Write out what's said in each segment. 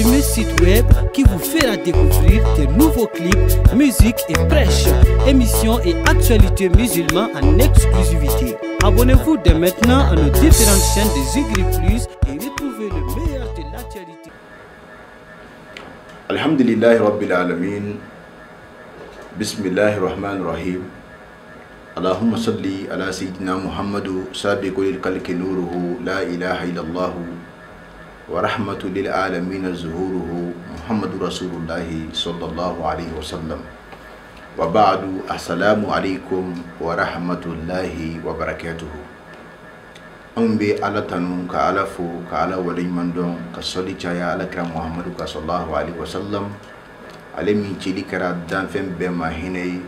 premier site web qui vous fera découvrir de nouveaux clips, musique et prêches, émissions et actualités musulmanes en exclusivité. Abonnez-vous dès maintenant à nos différentes chaînes de Zikri Plus et retrouvez le meilleur de l'actualité. الحمد لله رب العالمين. بسم الله الرحمن الرحيم. اللهم صل على سيدنا محمد سابق للخلق نوره، لا إله إلا الله ورحمة للعالمين ظهوره، محمد رسول الله صلى الله عليه وسلم. وبعد، السلام عليكم ورحمة الله وبركاته. Anw bɛ Ala tanu, ka Ala fo, ka Ala waleɲuman dɔn, ka sɔli caya Ala kira Muhamadu kan صلى الله عليه وسلم, ale min cili kɛra danfɛn bɛɛ ma hinɛ ye.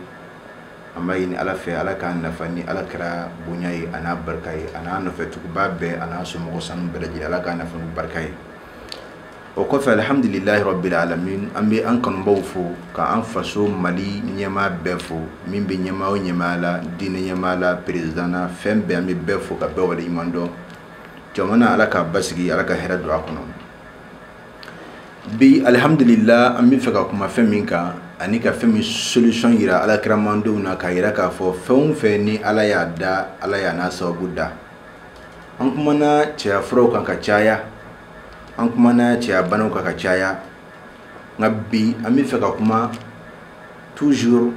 An b'a ɲini Ala fɛ, Ala k'an nafa ni Ala kɛra bonya ye, a n'a barika ye, a n'a nɔfɛtuguba bɛɛ, a n'a somɔgɔ sanu bɛɛ lajɛlen. Ala k'an nafa n'u barika ye. O kɔfɛ, الحمد لله رب العالمين, an bɛ an kanubaw fo, ka an faso Mali ɲɛmaa bɛɛ fo, min bɛ ɲɛmaa o ɲɛmaa la, diinɛ ɲɛmaa la, président na, fɛn bɛɛ, an bɛ bɛɛ fo ka bɛɛ waleɲuman dɔn. Jamana, Ala k'a basigi, Ala ka hɛrɛ don a kɔnɔ. Bi, alihamdulila, an bɛ fɛ ka kuma fɛn min kan ani ka fɛn min solution yira Ala kiramandenw na, k'a yira k'a fɔ fɛn o fɛn ni Ala y'a da, Ala y'a n'a sababu da. An kumana cɛya furaw kan ka caya, an kumana cɛya banaw kan ka caya, nka bi an bɛ fɛ ka kuma toujours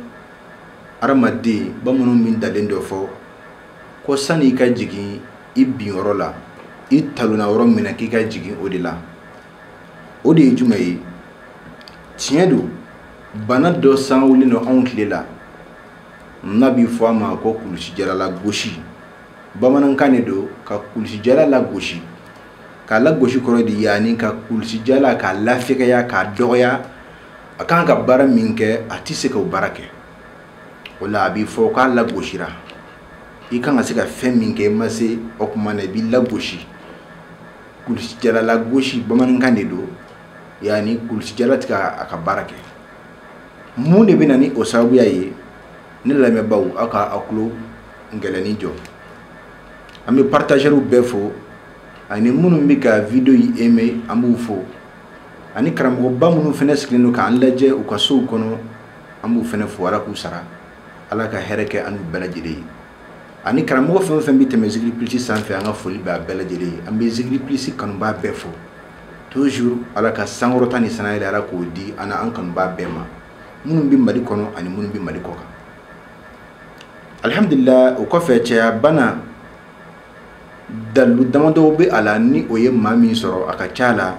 hadamaden. Bamananw min dalen dɔ fɔ ko sani i ka jigin i binyɔrɔ la, i talonna yɔrɔ min na, k'i ka jigin o de la. O de ye jumɛn ye? Tiɲɛ don, bana dɔ sanwulen don anw tile la, n'a bɛ fɔ a ma ko kulusijala lagosi. Bamanankan de don, ka kulusijala lagosi. K'a lagosi kɔrɔ de yaani ka kulusijala k'a lafɛgɛya, k'a dɔgɔya. A kan ka baara min kɛ, a tɛ se k'o baara kɛ. O la a bɛ fɔ k'a lagosira. I kan ka se ka fɛn min kɛ, i ma se, o tuma na i b'i lagosi. Kulusijala lagosi, bamanankan de don, yaani kulusijala tɛ ka a ka baara kɛ. Mun de bɛ na ni o sababuya ye? Ne lamɛnbaaw, aw ka aw tulo gɛlɛnni jɔ. An bɛ partageurs bɛɛ fo, ani minnu bɛ ka vidéo yi aimer, an b'u fo, ani karamɔgɔba minnu fana sigilen don k'an lajɛ u ka sow kɔnɔ, an b'u fana fo. Ala k'u sara, Ala ka hɛrɛ kɛ an n'u bɛɛ lajɛlen ye. Ani karamɔgɔ fɛn o fɛn bɛ tɛmɛ Zikiri Plus sanfɛ, an ka foli bɛ a bɛɛ lajɛlen ye. An bɛ Zikiri Plus kanubaa bɛɛ fo toujours. Ala ka sankɔrɔta ni sanayɛlɛ, Ala k'o di an n'an kanubaa bɛɛ ma, minnu bɛ Mali kɔnɔ ani minnu bɛ Mali kɔ kan. Alihamudulila. O kɔfɛ, cɛya bana dalilu damadɔw bɛ a la. Ni o ye maa min sɔrɔ, a ka ca la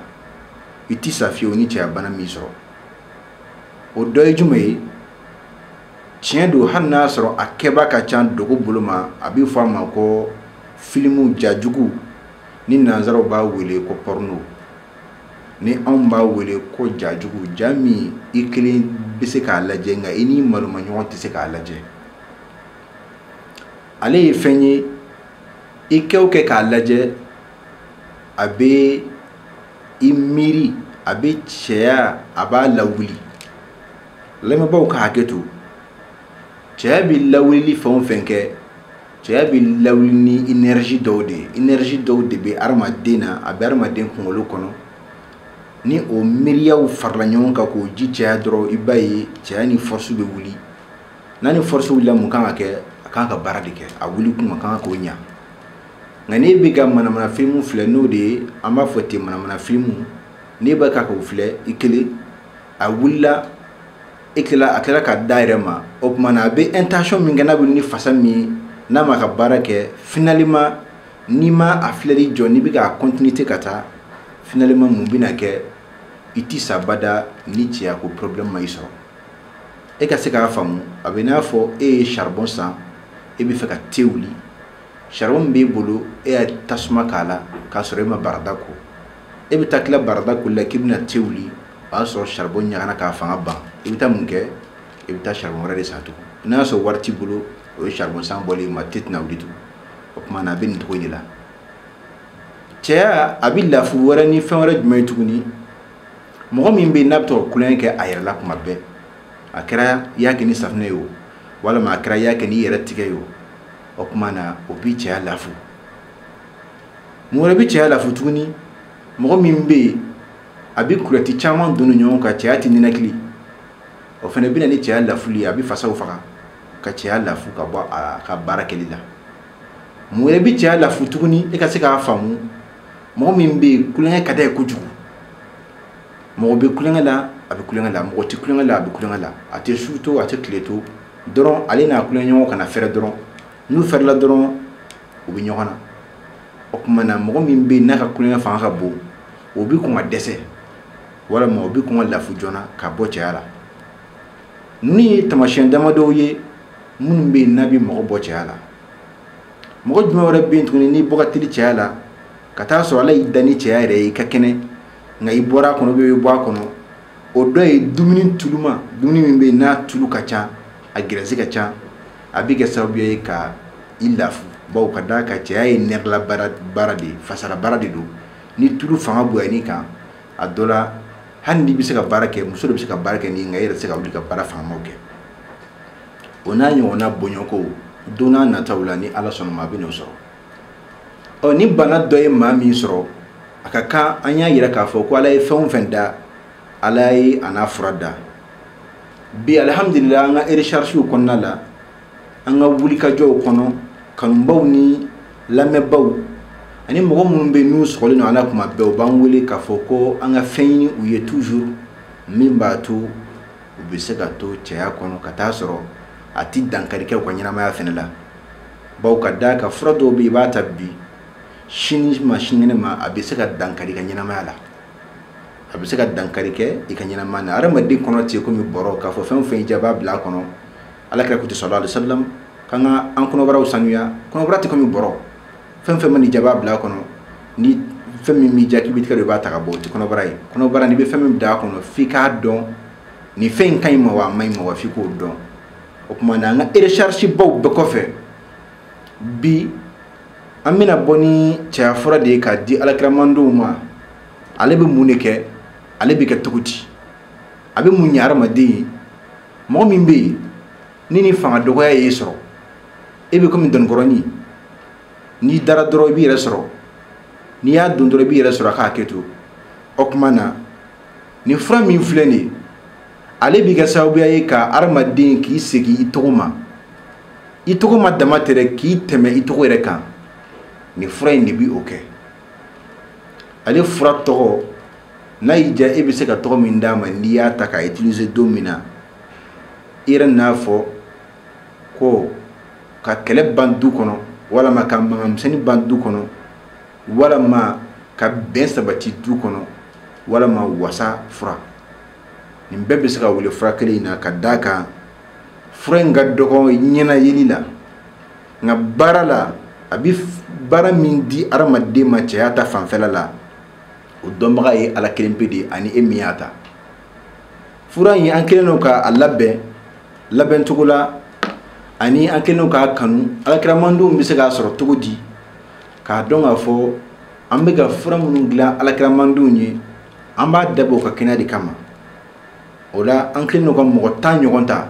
i ti sa fiyewu ni cɛya bana min sɔrɔ. O dɔ ye jumɛn ye? Tiɲɛ don, hali n'a sɔrɔ a kɛba ka ca dogo bolo ma, a bɛ fɔ a ma ko filimu jajugu, ni nanzaraw b'a wele ko porno, ni anw b'a wele ko jajugu, ja min i kelen bɛ se k'a lajɛ, nka i ni malomaɲɔgɔn tɛ se k'a lajɛ. Ale ye fɛn ye, i kɛ o kɛ k'a lajɛ, a bɛ i miiri, a bɛ cɛya, a b'a lawuli. Lamɛnbaaw ka hakɛ to. Cɛya bɛ lawulili fɛn o fɛn kɛ, cɛya bɛ lawuli ni énergie dɔw de ye. Énergie dɔw de bɛ hadamaden na, a bɛ hadamaden kunkolo kɔnɔ. Ni o miiriyaw farala ɲɔgɔn kan k'o ji caya dɔrɔn, i b'a ye cɛya ni force bɛ wuli. N'a ni force wulila, mun kan ka kɛ? A kan ka baara de kɛ. A wuli kun, a kan k'o ɲa. Nka n'e bɛ ka manamana filimu filɛ, n'o de ye an b'a fɔ ten, manamana filimu, n'e bɛ ka k'o filɛ i kelen, a wulila, e tilala, a tilala ka da yɛrɛ ma. O tuma na a bɛ intention min kɛ, n'a bɛ ni fasa min ye, n'a ma ka baara kɛ, finalement n'i ma a filɛli jɔ, n'i bɛ k'a continuer ka taa, finalement mun bɛna kɛ? I ti sa bada ni cɛya ko problème ma i sɔrɔ. E ka se k'a faamu, a bɛ n'a fɔ e ye charbon san, e bɛ fɛ ka te wuli. Charbon min b'e bolo, e y'a tasuma k'a la k'a sɔrɔ e ma barada ko. E bɛ taa tila barada koli la k'i bɛna te wuli, o y'a sɔrɔ charbon ɲagara k'a fanga ban. I bɛ taa mun kɛ? I bɛ taa charbon wɛrɛ de san tugun. N'a y'a sɔrɔ wari t'i bolo, o ye charbon san bɔlen ma, te tɛna wuli tugun. O tuma na a bɛ nin cogo de la. Cɛya a bɛ lafu wɛrɛ ni fɛn wɛrɛ jumɛn ye tuguni? Mɔgɔ min bɛ yen n'a bɛ to ka kulonkɛ kɛ a yɛrɛ la kuma bɛɛ, a kɛra i y'a kɛ ni safunɛ ye o, walima a kɛra i y'a kɛ n'i yɛrɛ tigɛ ye o, o tuma na o b'i cɛya lafu. Mun wɛrɛ bɛ cɛya lafu tuguni? Mɔgɔ min bɛ yen, A bɛ kulɛti caman don ɲɔgɔn kan, cɛya tɛ ninakili. O fana bɛ na ni cɛya lafuli ye, a bɛ fasaw faga ka cɛya lafu ka bɔ a ka baara kɛli la. Mun wɛrɛ bɛ cɛya lafu tuguni? E ka se k'a faamu, mɔgɔ min bɛ yen kulonkɛ ka d'a ye kojugu, mɔgɔ bɛ kulonkɛ la, a bɛ kulonkɛ la, mɔgɔ tɛ kulonkɛ la, a bɛ kulonkɛ la, a tɛ su to, a tɛ tile to dɔrɔn, ale n'a kulonkɛɲɔgɔn kana fɛrɛ dɔrɔn, n'u fɛrɛla dɔrɔn u bɛ ɲɔgɔn na. O tuma na mɔgɔ min bɛ yen n'a ka kulonkɛ fanga ka bon, o bɛ kɔn ka dɛsɛ walima o bɛ kɔn ka lafu joona ka bɔ cɛya la. Ninnu ye taamasiyɛn damadɔw ye minnu bɛ yen n'a bɛ mɔgɔ bɔ cɛya la. Mɔgɔ jumɛn wɛrɛ bɛ yen tuguni n'i bɔ ka teli cɛya la, ka taa sɔrɔ Ala y'i dan ni cɛya yɛrɛ ye, i ka kɛnɛ, nka i bɔra a kɔnɔ, i bɛ bɔ a kɔnɔ, o dɔ ye dumuni tuluma, dumuni min bɛ yen n'a tulu ka ca, a gɛrɛsi ka ca, a bɛ kɛ sababu ye ka i lafu. Bawo ka d'a kan cɛya ye nɛrɛla baara de ye, fasara baara de don. Ni tulu fanga bonyana i kan, a dɔ la hali n'i bɛ se ka baara kɛ, muso de bɛ se ka baara kɛ n'i, nka e yɛrɛ tɛ se ka wuli ka baara fangamaw kɛ. O n'a ɲɔgɔnna bɔɲɔgɔnkow don n'a nataw la, ni Ala sɔnna ma, a bɛ n'o sɔrɔ. Ɔ ni bana dɔ ye maa min sɔrɔ, a ka kan an y'a yira k'a fɔ ko Ala ye fɛn o fɛn da, Ala ye a n'a fura da. Bi alihamudulila, an ka recherche kɔnɔna la, an ka wulikajɔw kɔnɔ, kanubaw ni lamɛnbaw ani mɔgɔ minnu bɛ n'u sɔgɔlen don an na kuma bɛɛ, u b'an wele k'a fɔ ko an ka fɛn ɲini u ye toujours min b'a to u bɛ se ka to cɛya kɔnɔ, ka taa sɔrɔ a ti dankari kɛ u ka ɲɛnamaya fɛnɛ la. Bawo ka d'a kan fura dɔw bɛ yen, i b'a ta bi, sini ma sinikɛnɛ ma, a bɛ se ka dankari i ka ɲɛnamaya la, a bɛ se ka dankari kɛ i ka ɲɛnamaya la. Hadamaden kɔnɔ tɛ komi bɔrɔ, k'a fɔ fɛn o fɛn y'i diya i b'a bila a kɔnɔ. Ala kira ko ten sallallahu alaihi wasallam, k'an ka an kɔnɔbaraw sanuya. Kɔnɔbara tɛ komi bɔrɔ, fɛn fɛn mana diya i b'a bila a kɔnɔ, ni fɛn min b'i diya k'i bɛ tigɛ don i b'a ta ka bɔ, o tɛ kɔnɔbara ye. Kɔnɔbara, n'i bɛ fɛn min bila a kɔnɔ, f'i k'a dɔn nin fɛn in ka ɲi ma wa a man ɲi ma wa, f'i k'o dɔn. O tuma na an ka recherche baw bɛɛ kɔfɛ, bi an bɛna bɔ ni cɛya fura de ye k'a di alakiramandenw ma. Ale bɛ mun de kɛ? Ale bɛ kɛ cogo di? A bɛ mun ɲɛ hadamaden ye? Mɔgɔ min bɛ yen ni fanga dɔgɔya y'e sɔrɔ, e bɛ komi dɔnnikɔrɔnin, n'i dara dɔrɔn i b'i yɛrɛ sɔrɔ, n'i y'a don dɔrɔn i b'i yɛrɛ sɔrɔ, a k'a kɛ to. O tuma na nin fura min filɛ nin ye, ale bɛ kɛ sababuya ye ka hadamaden k'i segin i tɔgɔ ma, i tɔgɔ ma dama tɛ dɛ, k'i tɛmɛ i tɔgɔ yɛrɛ kan. Nin fura in de bɛ o kɛ. Ale fura tɔgɔ, n'a y'i diya e bɛ se ka tɔgɔ min d'a ma, n'i y'a ta k'a utiliser don min na, i yɛrɛ n'a fɔ ko ka kɛlɛ ban du kɔnɔ, walama ka mankanmisɛnnin ban du kɔnɔ, walama ka bɛn sabati du kɔnɔ, walama wasa fura. Nin bɛɛ bɛ se ka wele fura kelen in na, ka d'a kan fura in ka dɔgɔ ɲɛna yeli la, nka baara la, a bɛ baara min di hadamaden ma cɛya ta fanfɛla la, o dɔnbaga ye Ala kelen pe de ye ani e min y'a ta. Fura in, an kɛlen don k'a labɛn labɛncogo la, ani an kɛlen don k'a kanu. Alakiramandenw bɛ se k'a sɔrɔ cogo di k'a dɔn k'a fɔ an bɛ ka fura minnu dilan alakiramandenw ye, an b'a dabɔ u ka kɛnɛya de kama. O la an kɛlen don ka mɔgɔ 10 ɲɔgɔn ta,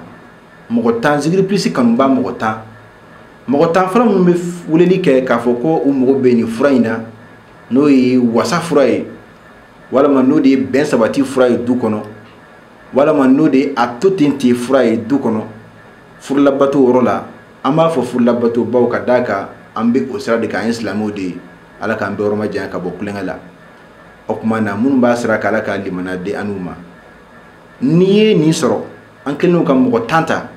mɔgɔ 10 Zikiri Plus kanuba, mɔgɔ 10, mɔgɔ 10 fɔlɔ minnu bɛ weleli kɛ k'a fɔ ko u mago bɛ nin fura in na, n'o ye wasa fura ye, walama n'o de ye bɛn sabati fura ye du kɔnɔ, walama n'o de ye a to ten ten fura ye du kɔnɔ, furulabato yɔrɔ la. An b'a fɔ furulabato baw, ka d'a kan an bɛ o sira de kan, an ye silamɛw de ye. Ala k'an bɛɛ yɔrɔ ma janya ka bɔ kulonkɛ la. O tuma na minnu b'a sira kan, Ala k'a limaniya di an n'u ma. N'i ye nin sɔrɔ, an kɛlen don ka mɔgɔ 10 ta,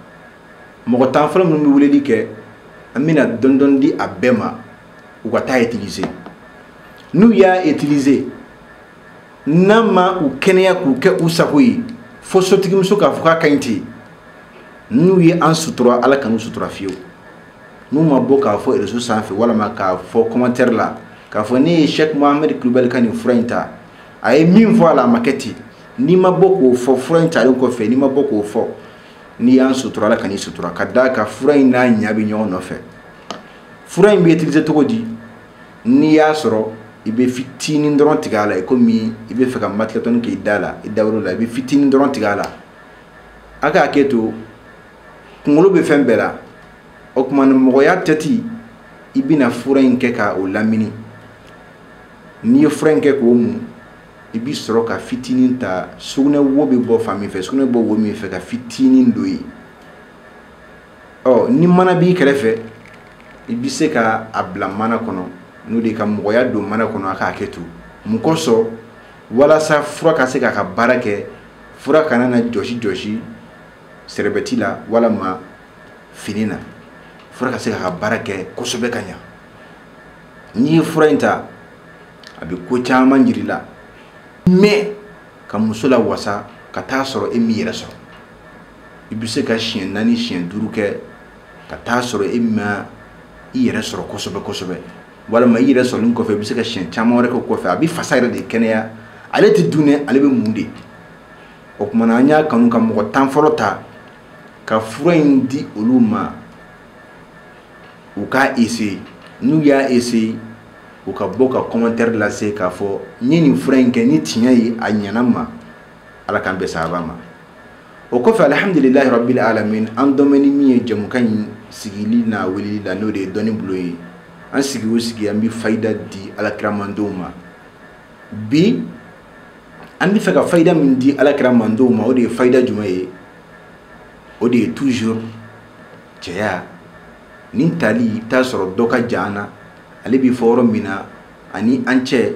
mɔgɔ 10 fɔlɔ minnu bɛ weleli kɛ, an bɛna dɔɔni dɔɔni di a bɛɛ ma, u ka taa utiliser. N'u y'a utiliser, n'a ma u kɛnɛya k'u kɛ u sago ye, fo sotigimuso k'a fɔ k'a ka ɲi ten, n'u ye an sutura, Ala kan'u sutura fiyewu. N'u ma bɔ k'a fɔ réseau sanfɛ, walama k'a fɔ commentaire la, k'a fɔ ne ye Cheikh Mohamed Kulibali ka nin fura in ta, a ye min fɔ a la, a ma kɛ ten. N'i ma bɔ k'o fɔ fura in talen kɔfɛ, n'i ma bɔ k'o fɔ, n'i y'an sutura, Ala kan'i sutura. Ka d'a kan fura in n'a ɲa bɛ ɲɔgɔn nɔfɛ. Fura in bɛ utiliser cogo di? N'i y'a sɔrɔ, i bɛ fitinin dɔrɔn tigɛ a la, i komi i bɛ fɛ ka matigɛtɔni k'i da la, i dawolo la, i bɛ fitinin dɔrɔn tigɛ a la. A k'a kɛ to, kunkolo bɛ fɛn bɛɛ la. O tuma na mɔgɔya tɛti, i bɛna fura in kɛ ka o lamini. N'i ye fura in kɛ k'o mun, I bɛ sɔrɔ ka fitinin ta, sugunɛ wo bɛ bɔ fan min fɛ, sugunɛ bɔ wo min fɛ, ka fitinin don yen. Ɔ ni mana b'i kɛrɛfɛ, i bɛ se ka a bila mana kɔnɔ, n'o de ye ka mɔgɔya don mana kɔnɔ, a k'a kɛ ten. Mun kosɔn? Walasa fura ka se k'a ka baara kɛ, fura kana na jɔsi jɔsi sɛrɛbɛti la walama fini na, fura ka se k'a ka baara kɛ kosɛbɛ ka ɲa. N'i ye fura in ta, a bɛ ko caman jir'i la, mais ka muso la wasa ka taa sɔrɔ e m'i yɛrɛ sɔrɔ. I bɛ se ka siɲɛ 4 siɲɛ 5 kɛ ka taa sɔrɔ e ma i yɛrɛ sɔrɔ kosɛbɛ kosɛbɛ, walima i yɛrɛ sɔrɔlen kɔfɛ i bɛ se ka siɲɛ caman wɛrɛ kɛ kɔfɛ. A bɛ fasa yɛrɛ de kɛnɛya, ale tɛ dun dɛ, ale bɛ mun de. O tuma na an y'a kanu ka mɔgɔ 10 fɔlɔ ta ka fura in di olu ma, u k'a essayer. N'u y'a essayer, u ka bɔ ka commentaire lase k'a fɔ n ye nin fura in kɛ ni tiɲɛ ye, a ɲɛna n ma. Ala k'an bɛn sahaba ma. O kɔfɛ, alhamdulilahi rabbil alamin, an dɔn bɛ ni min ye jɛmukan in sigili n'a weleli la, n'o de ye dɔnni bulon ye. An sigi o sigi, an bɛ fayida di alakiramandenw ma. Bi an bɛ fɛ ka fayida min di alakiramandenw ma, o de ye fayida jumɛn ye? O de ye toujours cɛya nin tali. I bɛ taa sɔrɔ dɔ ka jan an na, ale bɛ fɔ yɔrɔ min na ani an cɛ,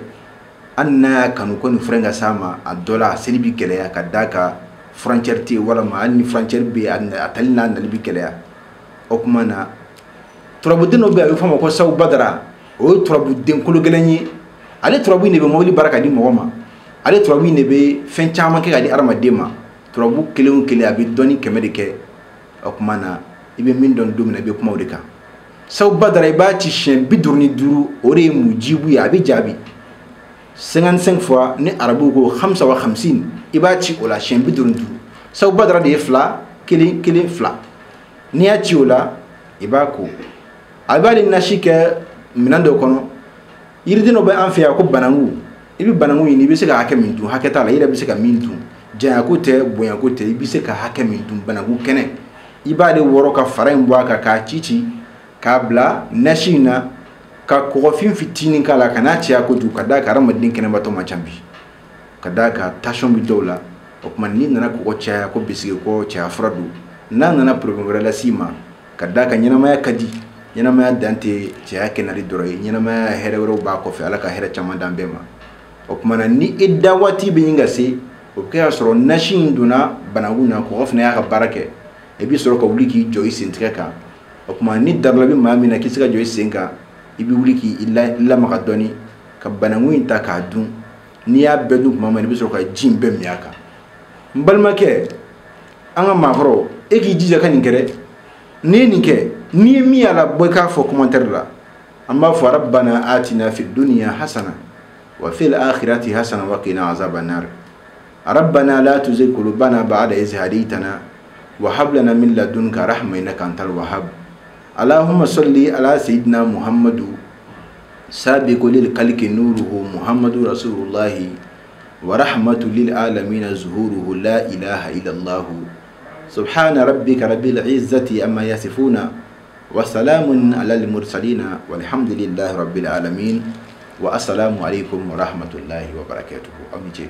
hali n'a y'a kanu ko nin fura in ka s'a ma, a dɔ la a seli bɛ gɛlɛya ka d'a kan frontière tɛ yen, walama hali ni frontière bɛ yen, a tali n'a nali bɛ gɛlɛya. O tuma na turabuden dɔ bɛ yen, a bɛ fɔ a ma ko Sawu Badara. O ye turabuden kolo gɛlɛn ye. Ale turabu in de bɛ mobili baara ka di mɔgɔ ma, ale turabu in de bɛ fɛn caman kɛ ka di hadamaden ma. Turabu kelen o kelen a bɛ dɔnni 100 de kɛ. O tuma na i bɛ min dɔn don min na, i bɛ kuma o de kan. Sawu Badara, i b'a ci siɲɛ 55, o de ye mujibu ye, a bɛ jaabi 55 fois. Ni arabuw ko hamsa wa hamsin, i b'a ci o la siɲɛ 55. Sawu Badara de ye 2 1 1 2. N'i y'a ci o la, i b'a ko, a b'ale nasi kɛ minɛn dɔ kɔnɔ. Yiriden dɔ bɛ an fɛ yan ko bananku. I bɛ bananku ɲini, i bɛ se ka hakɛ min dun, hakɛ t'a la, i yɛrɛ bɛ se ka min dun, janya ko tɛ, bonya ko tɛ, i bɛ se ka hakɛ min dun bananku kɛnɛ. I b'ale wɔrɔ ka fara in bɔ a kan, k'a ci ci k'a bila nasi in na, ka kɔgɔfin fitinin k'a la, ka n'a caya kojugu, ka d'a kan hadamaden kɛnɛbatɔ man ca bi, ka d'a kan tension bɛ dɔw la. O tuma n'i nana kɔgɔ caya ko bisigi ko cɛya fura don, n'a nana problème wɛrɛ las'i ma, ka d'a kan ɲɛnamaya ka di, ɲɛnamaya dan tɛ cɛya kɛnɛli dɔrɔn ye, ɲɛnamaya hɛrɛ wɛrɛw b'a kɔfɛ. Ala ka hɛrɛ caman d'an bɛɛ ma. O tuma na ni e da waati bɛ ɲini ka se, o bɛ kɛ k'a sɔrɔ nasi in donna banakun na, kɔgɔ fana y'a ka baara kɛ, i bɛ sɔrɔ ka wuli k'i jɔ i sentigɛ kan. O tuma ni dabila bɛ maa min na k'i se ka jɔ i sen kan, i bɛ wuli k'i lamaga dɔɔni ka banakun in ta k'a dun. N'i y'a bɛɛ dun tuma min na, i bɛ sɔrɔ ka ji in bɛɛ min a kan. N balimakɛ, an ka maakɔrɔw, e k'i jija ka nin kɛ dɛ. N'i ye nin kɛ, n'i ye min y'a la, bɔ i k'a fɔ commentaire la. An b'a fɔ rabbana atina fid dunya hasana wa fil akhirati hasana wa qina azaban nar. Rabbana la tuzigh qulubana ba'da idh hadaytana wa hab lana min ladunka rahma innaka antal wahhab. Allahumma salli ala sayyidina Muhammadu sabiqu lil khalqi nuruhu Muhammadu rasulullahi wa rahmatu lil alamin zuhuruhu la ilaha illallah. Subhana rabbika rabbil izzati amma yasifuna wa salamun alal mursalina walhamdulillahi rabbil alamin. Wa assalamu alaikum wa rahmatullahi wa barakatuhu. Aw ni ce.